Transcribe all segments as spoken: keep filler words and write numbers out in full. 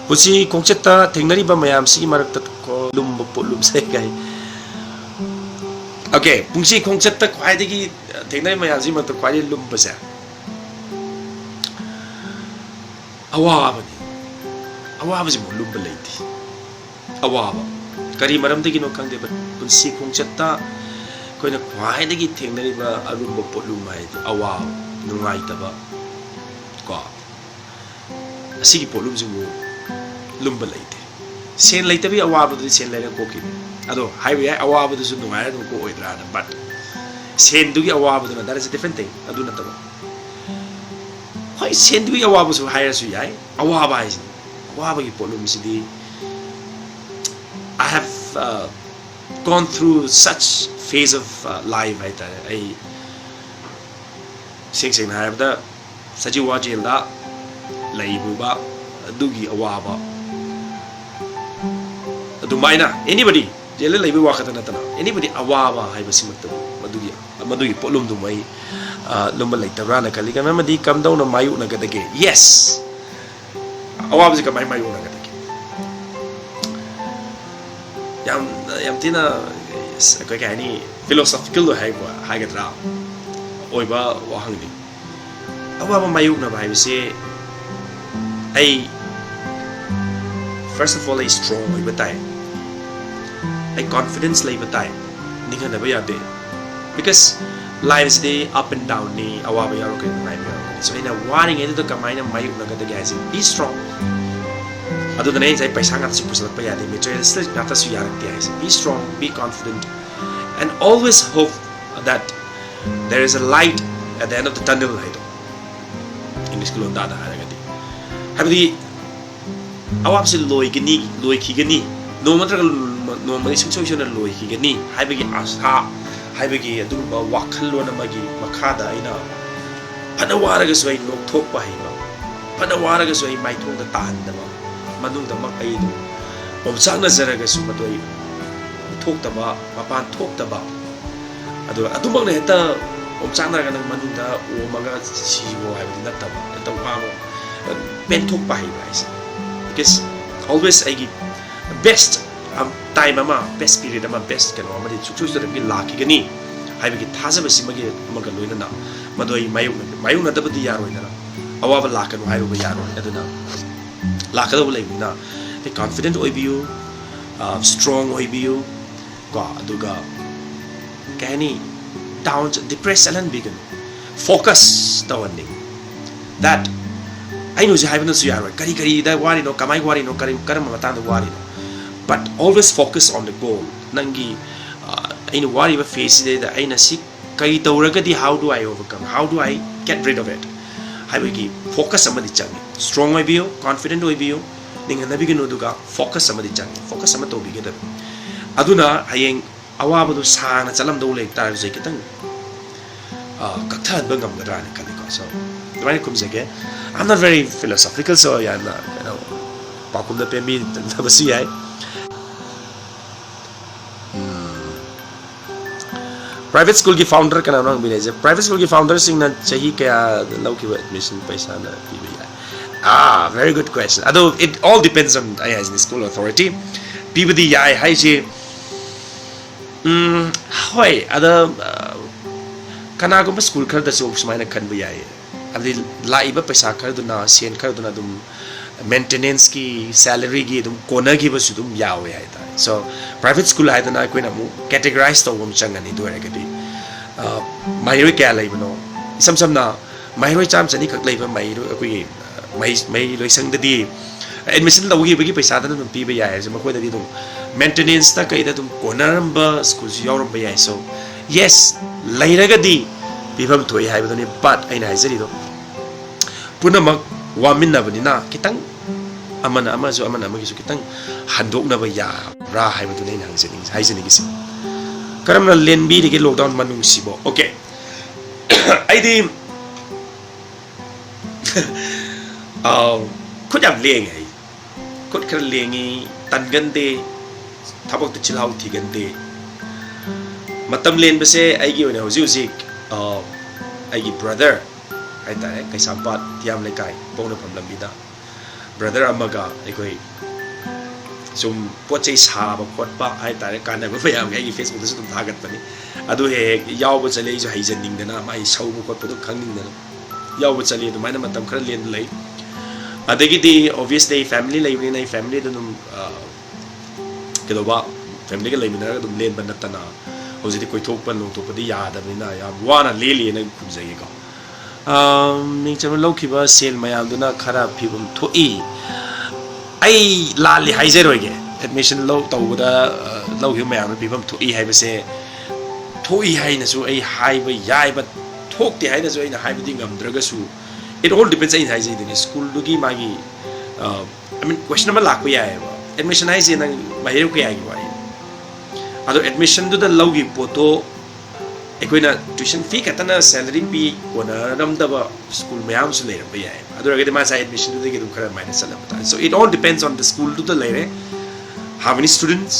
ꯄꯨꯟꯁꯤ ꯈꯣꯡꯆꯠꯇ ꯊꯦꯡꯅꯔꯤꯕ ꯃꯌꯥꯝꯁꯤꯒꯤ ꯃꯔꯛꯇ ꯀꯣ ꯂꯨꯝꯕ ꯄꯣꯠꯂꯨꯝꯁꯦ ꯀꯩ? Okay, ꯄꯨꯟꯁꯤ ꯈꯣꯡꯆꯠꯇ ꯈ꯭ꯋꯥꯏꯗꯒꯤ ꯊꯦꯡꯅꯔꯤꯕ ꯃꯌꯥꯝꯁꯤꯒꯤ ꯃꯔꯛꯇ ꯈ꯭ꯋꯥꯏꯗꯒꯤ ꯂꯨꯝꯕꯁꯦ ꯑꯋꯥꯕꯅꯤ꯫ ꯑꯋꯥꯕꯁꯤꯃꯨꯛ ꯂꯨꯝꯕ ꯂꯩꯇꯦ꯫ ꯑꯋꯥꯕ ꯀꯔꯤ ꯃꯔꯝꯗꯒꯤꯅꯣ ꯈꯪꯗꯦ, but ꯄꯨꯟꯁꯤ ꯈꯣꯡꯆꯠꯇ ꯑꯩꯈꯣꯏꯅ ꯈ꯭ꯋꯥꯏꯗꯒꯤ ꯊꯦꯡꯅꯔꯤꯕ ꯑꯔꯨꯝꯕ ꯄꯣꯠꯂꯨꯝ ꯍꯥꯏꯗꯤ ꯑꯋꯥꯕ, ꯅꯨꯡꯉꯥꯏꯇꯕ ꯀꯣ꯫ ꯑꯁꯤꯒꯤ ꯄꯣꯠꯂꯨꯝꯁꯤꯕꯨ ꯂꯨꯝꯕ ꯂꯩꯇꯦ꯫ ꯁꯦꯟ ꯂꯩꯇꯕꯒꯤ ꯑꯋꯥꯕꯗꯨꯗꯤ ꯁꯦꯟ ꯂꯩꯔꯒ ꯀꯣꯛꯈꯤꯅꯤ꯫ ꯑꯗꯣ ꯍꯥꯏꯕ ꯌꯥꯏ, ꯑꯋꯥꯕꯗꯨꯁꯨ ꯅꯨꯡꯉꯥꯏꯔꯒ ꯑꯗꯨꯝ ꯀꯣꯛꯑꯣꯏꯗ꯭ꯔꯥꯅ, but ꯁꯦꯟꯗꯨꯒꯤ ꯑꯋꯥꯕꯗꯨꯅ, that is a different thing, ꯑꯗꯨ ꯅꯠꯇꯕ꯫ ꯍꯣꯏ, ꯁꯦꯟꯗꯨꯒꯤ ꯑꯋꯥꯕꯁꯨ ꯍꯥꯏꯔꯁꯨ ꯌꯥꯏ, ꯑꯋꯥꯕ ꯍꯥꯏꯁꯤꯅꯤ꯫ ꯑꯋꯥꯕꯒꯤ ꯄꯣꯠꯂꯨꯝꯁꯤꯗꯤ, I have, uh, gone through such phase of, uh, life ꯍꯥꯏꯇꯥꯔꯦ꯫ ꯑꯩ ꯏꯁꯦꯡ ꯁꯦꯡꯅ ꯍꯥꯏꯔꯕꯗ, ꯁꯖꯤꯋꯥ ꯖꯦꯜꯗ ꯂꯩꯔꯨꯕ ꯑꯗꯨꯒꯤ ꯑꯋꯥꯕ, ꯑꯗꯨꯃꯥꯏꯅ anybody, ꯖꯦꯜꯗ ꯂꯩꯕꯒꯤ ꯋꯥ ꯈꯛꯇ ꯅꯠꯇꯅ anybody ꯑꯋꯥꯕ ꯍꯥꯏꯕꯁꯤꯃꯛꯇꯕꯨ ꯃꯗꯨꯒꯤ, ꯃꯗꯨꯒꯤ ꯄꯣꯠꯂꯨꯝꯗꯨꯃ ꯑꯩ, ꯑ, ꯂꯨꯝꯕ ꯂꯩꯇꯕ꯭ꯔꯥꯅ ꯈꯜꯂꯤ꯫ ꯀꯃꯥꯏꯅꯗꯤ ꯀꯝꯗꯧꯅ ꯃꯥꯌꯣꯛꯅꯒꯗꯒꯦ? Yes, ꯑꯋꯥꯕꯁꯤ ꯀꯃꯥꯏꯅ ꯃꯥꯌꯣꯛꯅꯒꯗꯒꯦ? ꯌꯥꯝ, ꯌꯥꯝ ꯊꯤꯅ, ꯑꯩꯈꯣꯏ ꯀꯩ ꯍꯥꯏꯅꯤ, philosophical ꯑꯣꯏ ꯍꯥꯏꯕ, ꯍꯥꯏꯒꯗ꯭ꯔꯥ, ꯑꯣꯏꯕ ꯋꯥꯍꯪꯅꯤ꯫ ꯑꯋꯥꯕ ꯃꯥꯌꯣꯛꯅꯕ ꯍꯥꯏꯕꯁꯦ ꯑꯩ, first of all, ꯑꯩ strong ꯑꯣꯏꯕ ꯇꯥꯏ, ꯑꯩ confidence ꯂꯩꯕ ꯇꯥꯏ, ꯅꯤꯡꯍꯟꯅꯕ ꯌꯥꯗꯦ꯫ Because lifeꯁꯤꯗꯤ up and downꯅꯤ, ꯑꯋꯥꯕ ꯌꯥꯎꯔꯛꯀꯅꯤ, ꯅꯨꯡꯉꯥꯏꯕ ꯌꯥꯎꯔꯛꯀꯅꯤ꯫ So ꯑꯩꯅ ꯋꯥꯔꯤꯉꯩꯗꯨꯗ ꯀꯃꯥꯏꯅ ꯃꯥꯌꯣꯛꯅꯒꯗꯒꯦ ꯍꯥꯏꯁꯦ, be strong꯫ ꯑꯗꯨꯗꯅ ꯑꯩ ꯉꯁꯥꯏ ꯄꯩꯁꯥ ꯉꯥꯛꯇꯁꯨ ꯄꯨꯁꯜꯂꯛꯄ ꯌꯥꯗꯦ, materialistic ꯉꯥꯛꯇꯁꯨ ꯌꯥꯔꯛꯇꯦ ꯍꯥꯏꯁꯦ꯫ Be strong, be confident, and always hope that there is a light at the end of the tunnel ꯍꯥꯏꯗꯣ, ꯏꯪꯂꯤꯁꯀꯤ ꯂꯣꯟꯗꯥꯗ ꯍꯥꯏꯔꯒꯗꯤ꯫ ꯍꯥꯏꯕꯗꯤ ꯑꯋꯥꯕꯁꯤ ꯂꯣꯏꯒꯅꯤ, ꯂꯣꯏꯈꯤꯒꯅꯤ, ꯅꯣꯡꯃ ꯅꯠꯇ꯭ꯔꯒ ꯅꯣꯡꯃꯗꯤ ꯁꯨꯡꯁꯣꯏ ꯁꯣꯏꯗꯅ ꯂꯣꯏꯈꯤꯒꯅꯤ ꯍꯥꯏꯕꯒꯤ ꯑꯥꯁꯥ, ꯍꯥꯏꯕꯒꯤ ꯑꯗꯨꯒꯨꯝꯕ ꯋꯥꯈꯜꯂꯣꯟ ꯑꯃꯒꯤ ꯃꯈꯥꯗ ꯑꯩꯅ ꯐꯅ ꯋꯥꯔꯒꯁꯨ ꯑꯩ ꯅꯣꯛꯊꯣꯛꯄ ꯍꯩꯕ, ꯐꯅ ꯋꯥꯔꯒꯁꯨ ꯑꯩ ꯃꯥꯏꯊꯣꯡꯗ ꯇꯥꯍꯟꯗꯕ, ꯃꯅꯨꯡꯗꯃꯛ ꯑꯩ ꯑꯗꯨꯝ ꯑꯣꯝꯆꯥꯛꯅꯖꯔꯒꯁꯨ ꯃꯗꯨ ꯑꯩ ꯎꯠꯊꯣꯛꯇꯕ, ꯃꯄꯥꯟ ꯊꯣꯛꯇꯕ, ꯑꯗꯨꯒ ꯑꯗꯨꯃꯛꯅ ꯍꯦꯛꯇ ꯑꯣꯝꯆꯥꯛꯅꯔꯒ ꯅꯪ ꯃꯅꯨꯡꯗ ꯑꯣꯝꯃꯒ ꯁꯤꯈꯣ ꯍꯥꯏꯕꯗꯤ ꯅꯠꯇꯕ, ꯍꯦꯛꯇ ꯋꯥꯕ, ꯄꯦꯟꯊꯣꯛꯄ ꯍꯩꯕ ꯍꯥꯏꯁꯦ꯫ Always ꯑꯩꯒꯤ best time ꯑꯃ, best period ꯑꯃ, best ꯀꯩꯅꯣ ꯑꯃꯗꯤ ꯁꯨꯡꯁꯣꯏ ꯁꯣꯏꯗꯅꯃꯛꯀꯤ ꯂꯥꯛꯈꯤꯒꯅꯤ ꯍꯥꯏꯕꯒꯤ ꯊꯥꯖꯕꯁꯤꯃꯒꯤ ꯑꯃꯒ ꯂꯣꯏꯅꯅ ꯃꯗꯨ ꯑꯩ ꯃꯥꯌꯣꯛꯅ ꯃꯥꯌꯣꯛꯅꯗꯕꯗꯤ ꯌꯥꯔꯣꯏꯗꯅ꯫ ꯑꯋꯥꯕ ꯂꯥꯛꯀꯅꯨ ꯍꯥꯏꯔꯨꯕ ꯌꯥꯔꯣꯏ꯫ ꯑꯗꯨꯅ ꯂꯥꯛꯀꯗꯧꯕ ꯂꯩꯕꯅꯤꯅ confident ꯑꯣꯏꯕꯤꯌꯨ, strong ꯑꯣꯏꯕꯤꯌꯨ ꯀꯣ꯫ ꯑꯗꯨꯒ ꯀꯩ ꯍꯥꯏꯅꯤ, down, depress ꯆꯠꯍꯟꯕꯤꯒꯅꯨ, focus ꯇꯧꯍꯟꯅꯤꯡꯉꯤ꯫ That ꯑꯩꯅ ꯍꯧꯖꯤꯛ ꯍꯥꯏꯕꯅꯁꯨ ꯌꯥꯔꯣꯏ, ꯀꯔꯤ ꯀꯔꯤꯗ ꯋꯥꯔꯤꯅꯣ, ꯀꯃꯥꯏ ꯋꯥꯔꯤꯅꯣ, ꯀꯔꯤ, ꯀꯔꯝꯕ ꯃꯇꯥꯡꯗ ꯋꯥꯔꯤꯅꯣ꯫ But always focus on the goal. ꯅꯪꯒꯤ ꯑꯩꯅ ꯋꯥꯔꯤꯕ phase ꯁꯤꯗꯩꯗ ꯑꯩꯅ ꯁꯤ ꯀꯔꯤ ꯇꯧꯔꯒꯗꯤ, how do I overcome, how do I get rid of it ꯍꯥꯏꯕꯒꯤ focus ꯑꯃꯗꯤ ꯆꯪꯉꯤ꯫ Strong ꯑꯣꯏꯕꯤꯌꯨ, confident ꯑꯣꯏꯕꯤꯌꯨ, ꯅꯤꯡꯍꯟꯅꯕꯤꯒꯅꯨ꯫ ꯑꯗꯨꯒ focus ꯑꯃꯗꯤ ꯆꯪꯉꯤ, focus ꯑꯃ ꯇꯧꯕꯤꯒꯗꯕꯅꯤ꯫ ꯑꯗꯨꯅ ꯍꯌꯦꯡ ꯑꯋꯥꯕꯗꯨ ꯁꯥꯡꯅ ꯆꯠꯂꯝꯗꯧ ꯂꯩ ꯇꯥꯔꯒꯁꯨ ꯈꯤꯇꯪ ꯀꯛꯊꯍꯟꯕ ꯉꯝꯒꯗ꯭ꯔꯥ ꯍꯥꯏꯅ ꯈꯜꯂꯤꯀꯣ꯫ So ꯑꯗꯨꯃꯥꯏꯅ ꯈꯨꯝꯖꯒꯦ꯫ I'm not very philosophical, so ꯌꯥꯝꯅ ꯀꯩꯅꯣ ꯄꯥꯎꯈꯨꯝꯗ ꯄꯦꯟꯕꯤꯗꯕꯁꯨ ꯌꯥꯏ꯫ Private school ꯒꯤ founder ꯀꯅꯥꯅꯣ ꯍꯪꯕꯤꯔꯛꯏꯁꯦ? Private school ꯒꯤ founder ꯁꯤꯡꯅ ꯆꯍꯤ ꯀꯌꯥꯗ ꯂꯧꯈꯤꯕ admission ꯄꯩꯁꯥꯅ ꯄꯤꯕ ꯌꯥꯏ? Ah, very good question. ꯑꯗꯣ it all depends on, ꯑꯩ ꯍꯥꯏꯁꯤꯅꯤ, school authority꯫ ꯄꯤꯕꯗꯤ ꯌꯥꯏ ꯍꯥꯏꯁꯦ, ꯎꯝ, ꯍꯣꯏ꯫ ꯑꯗ ꯀꯅꯥꯒꯨꯝꯕ school ꯈꯔꯗꯁꯨ ꯁꯨꯃꯥꯏꯅ ꯈꯟꯕ ꯌꯥꯏ, ꯍꯥꯏꯕꯗꯤ ꯂꯥꯛꯏꯕ ꯄꯩꯁꯥ ꯈꯔꯗꯨꯅ, ꯁꯦꯟ ꯈꯔꯗꯨꯅ ꯑꯗꯨꯝ maintenance ꯀꯤ, salary ꯒꯤ ꯑꯗꯨꯝ ꯀꯣꯟꯅꯈꯤꯕꯁꯨ ꯑꯗꯨꯝ ꯌꯥꯎꯋꯦ ꯍꯥꯏꯇꯥꯔꯦ꯫ So private school ꯍꯥꯏꯗꯅ ꯑꯩꯈꯣꯏꯅ ꯑꯃꯨꯛ categorize ꯇꯧꯕ ꯑꯃ ꯆꯪꯒꯅꯤ꯫ ꯑꯗꯨ ꯑꯣꯏꯔꯒꯗꯤ ꯃꯍꯩꯔꯣꯏ ꯀꯌꯥ ꯂꯩꯕꯅꯣ? ꯏꯁꯝ ꯁꯝꯅ ꯃꯍꯩꯔꯣꯏ ꯆꯥꯝꯃ ꯆꯅꯤꯈꯛ ꯂꯩꯕ ꯃꯍꯩꯔꯣꯏ, ꯑꯩꯈꯣꯏꯒꯤ ꯃꯍꯩ ꯃꯍꯩ ꯂꯣꯏꯁꯪꯗꯗꯤ admission ꯂꯧꯈꯤꯕꯒꯤ ꯄꯩꯁꯥꯗꯅ ꯑꯗꯨꯝ ꯄꯤꯕ ꯌꯥꯏ ꯍꯥꯏꯕꯁꯦ꯫ ꯃꯈꯣꯏꯗꯗꯤ ꯑꯗꯨꯝ maintenance ꯇ ꯀꯩꯗ ꯑꯗꯨꯝ ꯀꯣꯟꯅꯔꯝꯕ school ꯁꯨ ꯌꯥꯎꯔꯝꯕ ꯌꯥꯏ꯫ So yes, ꯂꯩꯔꯒꯗꯤ ꯄꯤꯐꯝ ꯊꯣꯛꯏ ꯍꯥꯏꯕꯗꯨꯅꯤ꯫ But ꯑꯩꯅ ꯍꯥꯏꯖꯔꯤꯗꯣ, ꯄꯨꯝꯅꯃꯛ ꯋꯥꯃꯤꯟꯅꯕꯅꯤꯅ ꯈꯤꯇꯪ ꯑꯃꯅ ꯑꯃꯁꯨ ꯑꯃꯅ ꯑꯃꯒꯤꯁꯨ ꯈꯤꯇꯪ ꯍꯟꯗꯣꯛꯅꯕ ꯌꯥꯕ꯭ꯔꯥ ꯍꯥꯏꯕꯗꯨꯅꯤ ꯑꯩꯅ ꯍꯪꯖꯅꯤꯡ ꯍꯥꯏꯖꯅꯤꯡꯉꯤꯁꯦ꯫ ꯀꯔꯝꯅ ꯂꯦꯟꯕꯤꯔꯤꯒꯦ lockdown ꯃꯅꯨꯡꯁꯤꯕꯣ? Okay, ꯑꯩꯗꯤ ꯑꯥꯎ, ꯈꯨꯠ ꯌꯥꯝ ꯂꯦꯡꯉꯦ ꯑꯩ꯫ ꯈꯨꯠ ꯈꯔ ꯂꯦꯡꯉꯤ, ꯇꯟꯒꯟꯗꯦ, ꯊꯕꯛꯇ ꯆꯤꯜꯍꯥꯎ ꯊꯤꯒꯟꯗꯦ꯫ ꯃꯇꯝ ꯂꯦꯟꯕꯁꯦ ꯑꯩꯒꯤ ꯑꯣꯏꯅ ꯍꯧꯖꯤꯛ ꯍꯧꯖꯤꯛ, ꯑ, ꯑꯩꯒꯤ brother ꯍꯥꯏꯇꯥꯔꯦ, ꯀꯩꯁꯥꯝꯄꯥꯠ ꯊꯤꯌꯥꯝ ꯂꯩꯀꯥꯏ ꯄꯣꯛꯅꯐꯝ ꯂꯝꯕꯤꯗ ꯕ꯭ꯔꯗꯔ ꯑꯃꯒ ꯑꯩꯈꯣꯏ ꯁꯨꯝ ꯄꯣꯠ ꯆꯩ ꯁꯥꯕ ꯈꯣꯠꯄ ꯍꯥꯏꯇꯥꯔꯦ, ꯀꯥꯟꯅꯕ ꯃꯌꯥꯝꯒꯤ ꯑꯩꯒꯤ ꯐꯦꯁꯕꯨꯛꯇꯁꯨ ꯑꯗꯨꯝ ꯊꯥꯒꯠꯄꯅꯤ꯫ ꯑꯗꯨ ꯍꯦꯛ ꯍꯦꯛ ꯌꯥꯎꯕ ꯆꯠꯂꯤ, ꯑꯩꯁꯨ ꯍꯩꯖꯅꯤꯡꯗꯅ ꯃꯥꯏ ꯁꯧꯕ ꯈꯣꯠꯄꯗꯣ ꯈꯪꯅꯤꯡꯗꯅ ꯌꯥꯎꯕ ꯆꯠꯂꯤ꯫ ꯑꯗꯨꯃꯥꯏꯅ ꯃꯇꯝ ꯈꯔ ꯂꯦꯟꯕ ꯂꯩ꯫ ꯑꯗꯒꯤꯗꯤ obviously ꯑꯩ ꯐꯦꯃꯤꯂꯤ ꯂꯩꯕꯅꯤꯅ ꯑꯩ ꯐꯦꯃꯤꯂꯤꯗ ꯑꯗꯨꯝ, ꯑ, ꯀꯩꯗꯧꯕ, ꯐꯦꯃꯤꯂꯤꯒ ꯂꯩꯃꯤꯟꯅꯔꯒ ꯑꯗꯨꯝ ꯂꯦꯟꯕ ꯅꯠꯇꯅ ꯍꯧꯖꯤꯛꯇꯤ ꯀꯣꯏꯊꯣꯛꯄ ꯅꯣꯡꯊꯣꯛꯄꯗꯤ ꯌꯥꯗꯕꯅꯤꯅ ꯌꯥꯝ ꯋꯥꯅ ꯂꯦꯜꯂꯤꯅ ꯈꯨꯝꯖꯒꯦꯀꯣ꯫ ꯑ, ꯃꯤꯡ ꯆꯟꯕ ꯂꯧꯈꯤꯕ ꯁꯦꯜ ꯃꯌꯥꯝꯗꯨꯅ ꯈꯔ ꯐꯤꯕꯝ ꯊꯣꯛꯏ꯫ ꯑꯩ ꯂꯥꯜꯂꯤ ꯍꯥꯏꯖꯔꯣꯏꯒꯦ꯫ ꯑꯦꯗꯃꯤꯁꯟ ꯂꯧ-, ꯇꯧꯕꯗ, ꯑ, ꯂꯧꯈꯤꯕ ꯃꯌꯥꯝꯗꯨ ꯐꯤꯕꯝ ꯊꯣꯛꯏ ꯍꯥꯏꯕꯁꯦ, ꯊꯣꯛꯏ ꯍꯥꯏꯅꯁꯨ ꯑꯩ ꯍꯥꯏꯕ ꯌꯥꯏꯕ, ꯊꯣꯛꯇꯦ ꯍꯥꯏꯅꯁꯨ ꯑꯩꯅ ꯍꯥꯏꯕꯗꯤ ꯉꯝꯗ꯭ꯔꯒꯁꯨ, it all depends, ꯑꯩꯅ ꯍꯥꯏꯖꯩꯗꯨꯅꯤ, ꯁ꯭ꯀꯨꯜꯗꯨꯒꯤ ꯃꯥꯒꯤ, ꯑ, I mean, question ꯑꯃ ꯂꯥꯛꯄ ꯌꯥꯏꯑꯕ꯫ ꯑꯦꯗꯃꯤꯁꯟ ꯍꯥꯏꯁꯦ ꯅꯪ ꯃꯍꯩꯔꯣꯏ ꯀꯌꯥꯒꯤ ꯋꯥꯔꯤꯅꯣ? ꯑꯗꯣ ꯑꯦꯗꯃꯤꯁꯟꯗꯨꯗ ꯂꯧꯈꯤꯕ ꯄꯣꯠꯇꯣ ꯑꯩꯈꯣꯏꯅ tuition fee ꯈꯛꯇꯅ salary ꯄꯤ ꯀꯣꯟꯅꯔꯝꯗꯕ ꯁ꯭ꯀꯨꯜ ꯃꯌꯥꯝ ꯑꯃꯁꯨ ꯂꯩꯔꯝꯕ ꯌꯥꯏ꯫ ꯑꯗꯨ ꯑꯣꯏꯔꯒꯗꯤ ꯃꯥ ꯉꯁꯥꯏ ꯑꯦꯗꯃꯤꯁꯟꯗꯨꯗꯒꯤ ꯑꯗꯨꯝ ꯈꯔ minus ꯆꯠꯂꯝꯕ ꯇꯥꯏ꯫ So it all depends on the ꯁ꯭ꯀꯨꯜꯗꯨꯗ ꯂꯩꯔꯦ, how many students,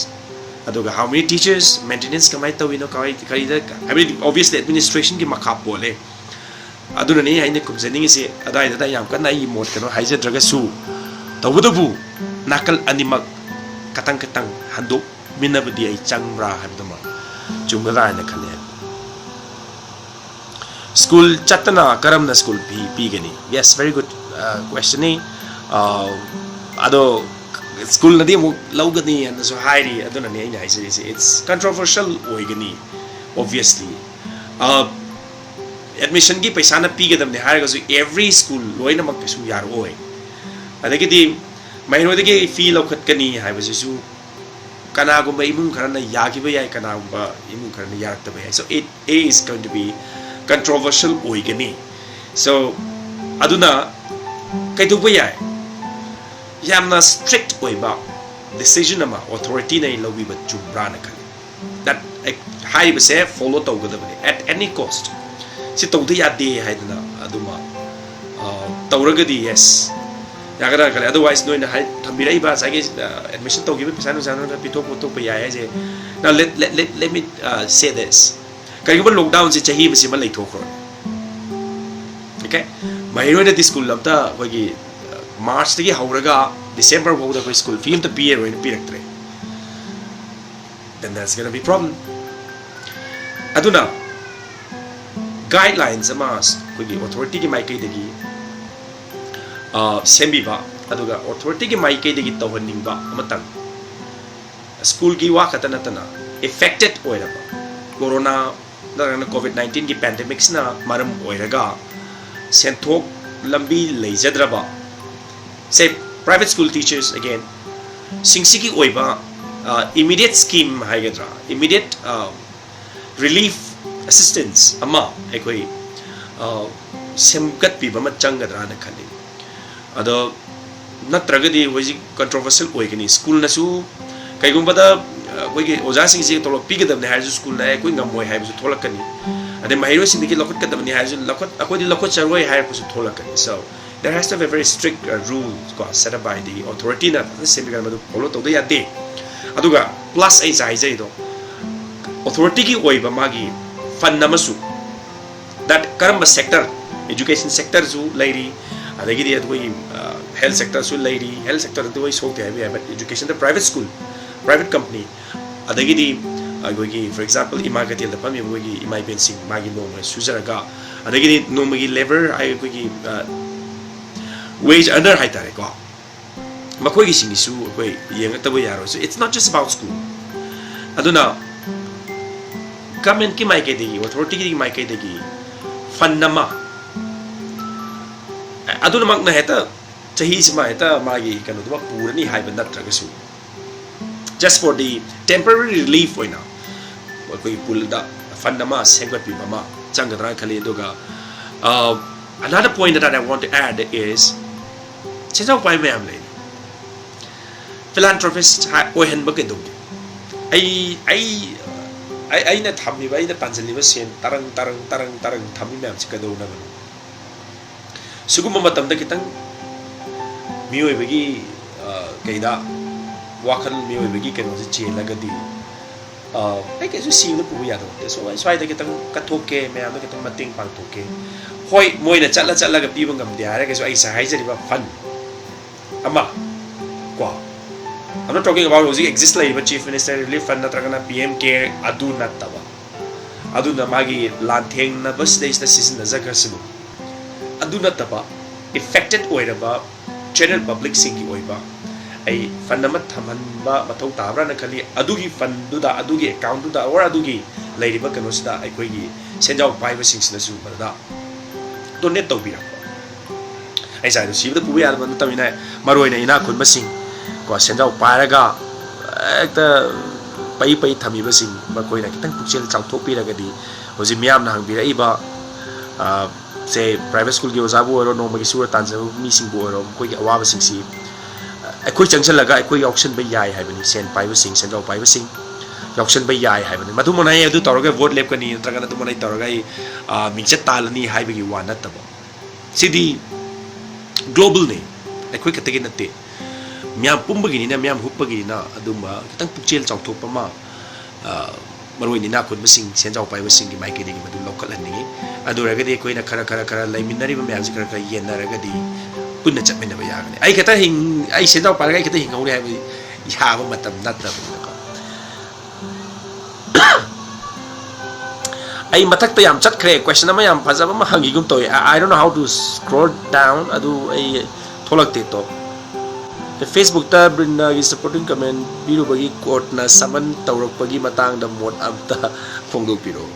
ꯑꯗꯨꯒ how many teachers, maintenance ꯀꯃꯥꯏꯅ ꯇꯧꯔꯤꯅꯣ, ꯀꯃꯥꯏ-, ꯀꯔꯤꯗ, I mean, obviously administrationꯒꯤ ꯃꯈꯥ ꯄꯣꯜꯂꯦ꯫ ꯑꯗꯨꯅꯅꯤ ꯑꯩꯅ ꯈꯨꯝꯖꯅꯤꯡꯉꯤꯁꯦ꯫ ꯑꯗꯥꯏꯗꯨꯗ ꯌꯥꯝ ꯀꯟꯅ ꯑꯩꯒꯤ ꯃꯣꯠ ꯀꯩꯅꯣ ꯍꯥꯏꯖꯗ꯭ꯔꯒꯁꯨ, ꯇꯧꯕꯇꯕꯨ ꯅꯥꯀꯜ ꯑꯅꯤꯃꯛ ꯈꯇꯪ ꯈꯇꯪ ꯍꯟꯗꯣꯛꯃꯤꯟꯅꯕꯗꯤ ꯑꯩ ꯆꯪꯕ꯭ꯔꯥ ꯍꯥꯏꯕꯗꯨꯃ ꯆꯨꯝꯒꯗ꯭ꯔꯥ ꯍꯥꯏꯅ ꯈꯜꯂꯦ꯫ ꯁ꯭ꯀꯨꯜ ꯆꯠꯇꯅ ꯀꯔꯝꯅ ꯁ꯭ꯀꯨꯜ ꯐꯤ ꯄꯤꯒꯅꯤ? Yes, very good, uh, questionꯅꯤ꯫ Uh, ꯑꯗꯣ ꯁ꯭ꯀꯨꯜꯅꯗꯤ ꯑꯃꯨꯛ ꯂꯧꯒꯅꯤ ꯍꯥꯏꯅꯁꯨ ꯍꯥꯏꯔꯤ, ꯑꯗꯨꯅꯅꯦ ꯑꯩꯅ ꯍꯥꯏꯖꯔꯤꯁꯦ, it's controversial ꯑꯣꯏꯒꯅꯤ, obviously꯫ Uh, ꯑꯦꯗꯃꯤꯁꯟꯒꯤ ꯄꯩꯁꯥꯅ ꯄꯤꯒꯗꯕꯅꯤ ꯍꯥꯏꯔꯒꯁꯨ every school ꯂꯣꯏꯅꯃꯛ ꯀꯩꯁꯨ ꯌꯥꯔꯛꯑꯣꯏ꯫ ꯑꯗꯒꯤꯗꯤ ꯃꯍꯩꯔꯣꯏꯗꯒꯤ ꯐꯤ ꯂꯧꯈꯠꯀꯅꯤ ꯍꯥꯏꯕꯁꯤꯁꯨ ꯀꯅꯥꯒꯨꯝꯕ ꯏꯃꯨꯡ ꯈꯔꯅ ꯌꯥꯈꯤꯕ ꯌꯥꯏ, ꯀꯅꯥꯒꯨꯝꯕ ꯏꯃꯨꯡ ꯈꯔꯅ ꯌꯥꯔꯛꯇꯕ ꯌꯥꯏ꯫ So it is going to be controversial ꯑꯣꯏꯒꯅꯤ꯫ So ꯑꯗꯨꯅ ꯀꯩꯗꯧꯕ ꯌꯥꯏ? ꯌꯥꯝꯅ strict ꯑꯣꯏꯕ decision ꯑꯃ authorityꯅ ꯂꯧꯕꯤꯕ ꯆꯨꯝꯕ꯭ꯔꯥꯅ ꯈꯜꯂꯤ꯫ That, ꯍꯥꯏꯔꯤꯕꯁꯦ follow ꯇꯧꯒꯗꯕꯅꯤ at any cost꯫ ꯁꯤ ꯇꯧꯗ ꯌꯥꯗꯦ ꯍꯥꯏꯗꯅ ꯑꯗꯨꯃ, ꯑ, ꯇꯧꯔꯒꯗꯤ yes, ꯌꯥꯒꯗ꯭ꯔꯥ ꯈꯜꯂꯦ꯫ Otherwise ꯅꯣꯏꯅ ꯍꯥꯏ, ꯊꯝꯕꯤꯔꯛꯏꯕ ꯉꯁꯥꯏꯒꯤ, ꯑ, ꯑꯦꯗꯃꯤꯁꯟ ꯇꯧꯈꯤꯕ ꯄꯩꯁꯥ ꯅꯨꯡꯁꯥ ꯅꯣꯏꯅ ꯄꯤꯊꯣꯛ ꯈꯣꯠꯇꯣꯛꯄ ꯌꯥꯏ ꯍꯥꯏꯁꯦ꯫ Now let, let, let, let me, uh, say this. ꯀꯔꯤꯒꯨꯝꯕ ꯂꯣꯛꯗꯥꯎꯟꯁꯦ ꯆꯍꯤ ꯑꯃꯁꯤꯃ ꯂꯩꯊꯣꯛꯈ꯭ꯔꯣ꯫ Okay? ꯃꯍꯩꯔꯣꯏꯅꯗꯤ ꯁ꯭ꯀꯨꯜ ꯑꯝꯇ ꯑꯩꯈꯣꯏꯒꯤ, ꯑ, ꯃꯥꯔꯆꯇꯒꯤ ꯍꯧꯔꯒ ꯗꯤꯁꯦꯝꯕꯔ ꯐꯥꯎꯗ ꯑꯩꯈꯣꯏ ꯁ꯭ꯀꯨꯜ ꯐꯤ ꯑꯝꯇ ꯄꯤꯔꯔꯣꯏꯅ ꯄꯤꯔꯛꯇ꯭ꯔꯦ, then that's gonna be problem. ꯑꯗꯨꯅ ꯒꯥꯏꯗꯂꯥꯏꯟꯁ ꯑꯃ ꯑꯩꯈꯣꯏꯒꯤ ꯑꯣꯊꯣꯔꯤꯇꯤꯒꯤ ꯃꯥꯏꯀꯩꯗꯒꯤ ꯁꯦꯝꯕꯤꯕ, ꯑꯗꯨꯒ ꯑꯣꯊꯣꯔꯤꯇꯤꯒꯤ ꯃꯥꯏꯀꯩꯗꯒꯤ ꯇꯧꯍꯟꯅꯤꯡꯕ ꯑꯃꯇꯪ, ꯁ꯭ꯀꯨꯜꯒꯤ ꯋꯥ ꯈꯛꯇ ꯅꯠꯇꯅ ꯑꯦꯐꯦꯛꯇꯦꯠ ꯑꯣꯏꯔꯕ ꯀꯣꯔꯣꯅꯥ ꯅꯠꯇ꯭ꯔꯒꯅ ꯀꯣꯚꯤꯗ ꯅꯥꯏꯟꯇꯤꯟꯒꯤ ꯄꯦꯟꯗꯦꯃꯤꯛꯁꯅ ꯃꯔꯝ ꯑꯣꯏꯔꯒ ꯁꯦꯟꯊꯣꯛ ꯂꯝꯕꯤ ꯂꯩꯖꯗ꯭ꯔꯕ, say, private school teachers again, ꯁꯤꯡꯁꯤꯒꯤ ꯑꯣꯏꯕ ꯏꯃꯤꯗꯤꯌꯦꯠ ꯁ꯭ꯀꯤꯝ ꯍꯥꯏꯒꯗ꯭ꯔꯥ, ꯏꯃꯤꯗꯤꯌꯦꯠ ꯔꯤꯂꯤꯐ ꯑꯦꯁꯤꯁꯇꯦꯟꯁ ꯑꯃ ꯑꯩꯈꯣꯏ ꯁꯦꯝꯒꯠꯄꯤꯕ ꯑꯃ ꯆꯪꯒꯗ꯭ꯔꯥꯅ ꯈꯜꯂꯤ꯫ ꯑꯗꯣ ꯅꯠꯇ꯭ꯔꯒꯗꯤ ꯍꯧꯖꯤꯛ ꯀꯟꯇ꯭ꯔꯣꯚꯔꯁꯤꯌꯦꯜ ꯑꯣꯏꯒꯅꯤ꯫ ꯁ꯭ꯀꯨꯜꯅꯁꯨ ꯀꯩꯒꯨꯝꯕꯗ ꯑꯩꯈꯣꯏꯒꯤ ꯑꯣꯖꯥꯁꯤꯡꯁꯦ ꯇꯣꯂꯣꯞ ꯄꯤꯒꯗꯕꯅꯤ ꯍꯥꯏꯔꯁꯨ ꯁ꯭ꯀꯨꯜꯅ ꯑꯦ ꯑꯩꯈꯣꯏ ꯉꯝꯃꯣꯏ ꯍꯥꯏꯕꯁꯨ ꯊꯣꯛꯂꯛꯀꯅꯤ꯫ ꯑꯗꯩ ꯃꯍꯩꯔꯣꯏꯁꯤꯡꯗꯒꯤ ꯂꯧꯈꯠꯀꯗꯕꯅꯤ ꯍꯥꯏꯔꯁꯨ ꯂꯧꯈꯠ ꯑꯩꯈꯣꯏꯗꯤ ꯂꯧꯈꯠꯆꯔꯣꯏ ꯍꯥꯏꯔꯛꯄꯁꯨ ꯊꯣꯛꯂꯛꯀꯅꯤ꯫ So there has to be a very strict rules ꯀꯣ, set up by the authorityꯅ ꯐꯖꯅ ꯁꯦꯝꯕꯤꯒꯗꯕ, ꯃꯗꯨ ꯐꯣꯂꯣ ꯇꯧꯗ ꯌꯥꯗꯦ꯫ ꯑꯗꯨꯒ ꯄ꯭ꯂꯁ ꯑꯩ ꯉꯁꯥꯏ ꯍꯥꯏꯖꯔꯤꯗꯣ ꯑꯣꯊꯣꯔꯤꯇꯤꯒꯤ ꯑꯣꯏꯕ ꯃꯥꯒꯤ ꯐꯟ ꯑꯃꯁꯨ, that ꯀꯔꯝꯕ ꯁꯦꯛꯇꯔ, ꯑꯦꯖꯨꯀꯦꯁꯟ ꯁꯦꯛꯇꯔꯁꯨ ꯂꯩꯔꯤ, ꯑꯗꯒꯤꯗꯤ ꯑꯩꯈꯣꯏꯒꯤ ꯍꯦꯜꯊ ꯁꯦꯛꯇꯔꯁꯨ ꯂꯩꯔꯤ꯫ ꯍꯦꯜꯊ ꯁꯦꯛꯇꯔꯗꯤ ꯑꯩ ꯁꯣꯛꯇꯦ ꯍꯥꯏꯕ ꯌꯥꯏ, but education the private school, private company, ꯑꯗꯒꯤꯗꯤ ꯑꯩꯈꯣꯏꯒꯤ for example ꯏꯃꯥ ꯀꯩꯊꯦꯜꯗ ꯐꯝꯃꯤꯕ ꯑꯩꯈꯣꯏꯒꯤ ꯏꯃꯥ ꯏꯕꯦꯟꯁꯤꯡ ꯃꯥꯒꯤ ꯅꯣꯡꯃ ꯁꯨꯖꯔꯒ ꯑꯗꯒꯤꯗꯤ ꯅꯣꯡꯃꯒꯤ ꯂꯦꯕꯔ ꯑꯩꯈꯣꯏꯒꯤ ꯋꯦꯖ ꯑꯔꯅꯔ ꯍꯥꯏꯇꯥꯔꯦꯀꯣ, ꯃꯈꯣꯏꯒꯤꯁꯤꯡꯒꯤꯁꯨ ꯑꯩꯈꯣꯏ ꯌꯦꯡꯉꯛꯇꯕ ꯌꯥꯔꯣꯏ꯫ So it's not just about school. ꯑꯗꯨꯅ ꯒꯃꯦꯟꯀꯤ ꯃꯥꯏꯀꯩꯗꯒꯤ, ꯑꯣꯊꯣꯔꯤꯇꯤꯒꯤ ꯃꯥꯏꯀꯩꯗꯒꯤ ꯐꯟ ꯑꯃ, ꯑꯗꯨꯅꯃꯛꯅ ꯍꯦꯛꯇ ꯆꯍꯤꯁꯤꯃ ꯍꯦꯛꯇ ꯃꯥꯒꯤ ꯀꯩꯅꯣꯗꯨꯃꯛ ꯄꯨꯔꯅꯤ ꯍꯥꯏꯕ ꯅꯠꯇ꯭ꯔꯒꯁꯨ, just for the temporary relief ꯑꯣꯏꯅ ꯑꯩꯈꯣꯏꯒꯤ ꯄꯨꯜꯗ ꯐꯟ ꯑꯃ ꯁꯦꯝꯒꯠꯄꯤꯕ ꯑꯃ ꯆꯪꯒꯗ꯭ꯔꯥꯅ ꯈꯜꯂꯤ꯫ ꯑꯗꯨꯒ another point that I want to add is ꯁꯦꯟꯖꯥꯎ ꯄꯥꯏꯕ ꯃꯌꯥꯝ ꯂꯩ, ꯐꯤꯂꯥꯟꯊ꯭ꯔꯣꯄꯤꯁ ꯑꯣꯏꯍꯟꯕ ꯀꯩꯗꯧꯒꯦ? ꯑꯩ ꯑꯩ ꯑꯩ ꯑꯩꯅ ꯊꯝꯃꯤꯕ, ꯑꯩꯅ ꯇꯥꯟꯁꯤꯜꯂꯤꯕ ꯁꯦꯟ ꯇꯔꯪ ꯇꯔꯪ ꯇꯔꯪ ꯇꯔꯪ ꯊꯝꯃꯤ ꯃꯌꯥꯝꯁꯤ ꯀꯩꯗꯧꯅꯕꯅꯣ? ꯁꯤꯒꯨꯝꯕ ꯃꯇꯝꯗ ꯈꯤꯇꯪ ꯃꯤꯑꯣꯏꯕꯒꯤ ꯀꯩꯗ ꯋꯥꯈꯜ, ꯃꯤꯑꯣꯏꯕꯒꯤ ꯀꯩꯅꯣꯁꯦ ꯆꯦꯜꯂꯒꯗꯤ ꯑꯩ ꯀꯩꯁꯨ ꯁꯤꯕꯗ ꯄꯨꯕ ꯌꯥꯗꯕ ꯅꯠꯇꯦ꯫ So ꯑꯩ ꯁ꯭ꯋꯥꯏꯗ ꯈꯤꯇꯪ ꯀꯠꯊꯣꯛꯀꯦ, ꯃꯌꯥꯝꯗ ꯈꯤꯇꯪ ꯃꯇꯦꯡ ꯄꯥꯡꯊꯣꯛꯀꯦ꯫ ꯍꯣꯏ, ꯃꯣꯏꯅ ꯆꯠꯂ ꯆꯠꯂꯒ ꯄꯤꯕ ꯉꯝꯗꯦ ꯍꯥꯏꯔꯒꯁꯨ ꯑꯩ ꯉꯁꯥꯏ ꯍꯥꯏꯖꯔꯤꯕ ꯐꯟ, ꯑꯃ ꯀꯣ, I'm not talking about ꯍꯧꯖꯤꯛ exist ꯂꯩꯔꯤꯕ Chief Minister Relief Fund ꯅꯠꯇ꯭ꯔꯒꯅ P M Care, ꯑꯗꯨ ꯅꯠꯇꯕ, ꯑꯗꯨꯅ ꯃꯥꯒꯤ ꯂꯥꯟꯊꯦꯡꯅꯕ ꯁꯤꯗꯩꯁꯤꯗ ꯁꯤꯖꯤꯟꯅꯖꯈ꯭ꯔꯁꯤꯕꯨ, ꯑꯗꯨ ꯅꯠꯇꯕ affected ꯑꯣꯏꯔꯕ general publicꯁꯤꯡꯒꯤ ꯑꯣꯏꯕ ꯑꯩ fund ꯑꯃ ꯊꯝꯍꯟꯕ ꯃꯊꯧ ꯇꯥꯕ꯭ꯔꯥꯅ ꯈꯜꯂꯤ꯫ ꯑꯗꯨꯒꯤ fundꯗꯨꯗ, ꯑꯗꯨꯒꯤ accountꯗꯨꯗ, or ꯑꯗꯨꯒꯤ ꯂꯩꯔꯤꯕ ꯀꯩꯅꯣꯁꯤꯗ ꯑꯩꯈꯣꯏꯒꯤ ꯁꯦꯟꯖꯥꯎ ꯄꯥꯏꯕꯁꯤꯡꯁꯤꯅꯁꯨ ꯃꯗꯨꯗ donate ꯇꯧꯕꯤꯔꯛꯄ꯫ ꯑꯩ ꯉꯁꯥꯏꯗꯣ ꯁꯤꯕꯗ ꯄꯨꯕ ꯌꯥꯗꯕ ꯅꯠꯇꯕꯅꯤꯅ, ꯃꯔꯨ ꯑꯣꯏꯅ ꯏꯅꯥꯛ ꯈꯨꯟꯕꯁꯤꯡ ꯀꯣ, ꯁꯦꯟꯖꯥꯎ ꯄꯥꯏꯔꯒ ꯍꯦꯛꯇ ꯄꯩ ꯄꯩ ꯊꯝꯃꯤꯕꯁꯤꯡ, ꯃꯈꯣꯏꯅ ꯈꯤꯇꯪ ꯄꯨꯛꯆꯦꯜ ꯆꯥꯎꯊꯣꯛꯄꯤꯔꯒꯗꯤ, ꯍꯧꯖꯤꯛ ꯃꯤꯌꯥꯝꯅ ꯍꯪꯕꯤꯔꯛꯏꯕ, ꯑ, ꯁꯦ private schoolꯒꯤ ꯑꯣꯖꯥꯕꯨ ꯑꯣꯏꯔꯣ, ꯅꯣꯡꯃꯒꯤ ꯁꯨꯔ ꯇꯥꯟꯖꯕ ꯃꯤꯁꯤꯡꯕꯨ ꯑꯣꯏꯔꯣ, ꯃꯈꯣꯏꯒꯤ ꯑꯋꯥꯕꯁꯤꯡꯁꯤ ꯑꯩꯈꯣꯏ ꯆꯪꯁꯤꯜꯂꯒ ꯑꯩꯈꯣꯏ ꯌꯥꯎꯁꯟꯕ ꯌꯥꯏ ꯍꯥꯏꯕꯅꯤ꯫ ꯁꯦꯟ ꯄꯥꯏꯕꯁꯤꯡ, ꯁꯦꯟꯖꯥꯎ ꯄꯥꯏꯕꯁꯤꯡ ꯌꯥꯎꯁꯟꯕ ꯌꯥꯏ ꯍꯥꯏꯕꯅꯤ꯫ ꯃꯗꯨꯃꯛꯅ ꯑꯩ ꯑꯗꯨ ꯇꯧꯔꯒ vote ꯂꯦꯞꯀꯅꯤ ꯅꯠꯇ꯭ꯔꯒꯅ ꯑꯗꯨꯃꯛꯅ ꯑꯩ ꯇꯧꯔꯒ ꯑꯩ, ꯑ, ꯃꯤꯡꯆꯠ ꯇꯥꯜꯂꯅꯤ ꯍꯥꯏꯕꯒꯤ ꯋꯥ ꯅꯠꯇꯕ꯫ ꯁꯤꯗꯤ globalꯅꯤ, ꯑꯩꯈꯣꯏ ꯈꯛꯇꯒꯤ ꯅꯠꯇꯦ꯫ ꯃꯤꯌꯥꯝ ꯄꯨꯝꯕꯒꯤꯅꯤꯅ, ꯃꯤꯌꯥꯝ ꯍꯨꯞꯄꯒꯤꯅꯤꯅ ꯑꯗꯨꯝꯕ ꯈꯤꯇꯪ ꯄꯨꯛꯆꯦꯜ ꯆꯥꯎꯊꯣꯛꯄ ꯑꯃ, ꯑ, ꯃꯔꯨꯑꯣꯏꯅ ꯏꯅꯥꯛ ꯈꯨꯟꯕꯁꯤꯡ, ꯁꯦꯟꯖꯥꯎ ꯄꯥꯏꯕꯁꯤꯡꯒꯤ ꯃꯥꯏꯀꯩꯗꯒꯤ ꯃꯗꯨ ꯂꯧꯈꯠꯍꯟꯅꯤꯡꯉꯤ꯫ ꯑꯗꯨ ꯑꯣꯏꯔꯒꯗꯤ ꯑꯩꯈꯣꯏꯅ ꯈꯔ, ꯈꯔ, ꯈꯔ ꯂꯩꯃꯤꯟꯅꯔꯤꯕ ꯃꯌꯥꯝꯁꯤ ꯈꯔ, ꯈꯔ ꯌꯦꯟꯅꯔꯒꯗꯤ ꯄꯨꯟꯅ ꯆꯠꯃꯤꯟꯅꯕ ꯌꯥꯒꯅꯤ꯫ ꯑꯩ ꯈꯛꯇ ꯍꯤꯡ-, ꯑꯩ ꯁꯦꯟꯖꯥꯎ ꯄꯥꯏꯔꯒ ꯑꯩ ꯈꯛꯇ ꯍꯤꯡꯍꯧꯔꯦ ꯍꯥꯏꯕ ꯌꯥꯕ ꯃꯇꯝ ꯅꯠꯇꯕꯅꯤꯅꯀꯣ꯫ ꯑꯩ ꯃꯊꯛꯇ ꯌꯥꯝ ꯆꯠꯈ꯭ꯔꯦ, question ꯑꯃ ꯌꯥꯝ ꯐꯖꯕ ꯑꯃ ꯍꯪꯈꯤꯒꯨꯝ ꯇꯧꯏ꯫ I, I don't know how to scroll down, ꯑꯗꯨ ꯑꯩ ꯊꯣꯛꯂꯛꯇꯦ ꯇꯣ꯫ Facebookꯇ ꯕ꯭ꯔꯤꯟꯗꯥꯒꯤ supporting comment ꯄꯤꯔꯨꯕꯒꯤ courtꯅ summon ꯇꯧꯔꯛꯄꯒꯤ ꯃꯇꯥꯡꯗ ꯃꯣꯠ ꯑꯝꯇ ꯐꯣꯡꯗꯣꯛꯄꯤꯔꯛꯎ꯫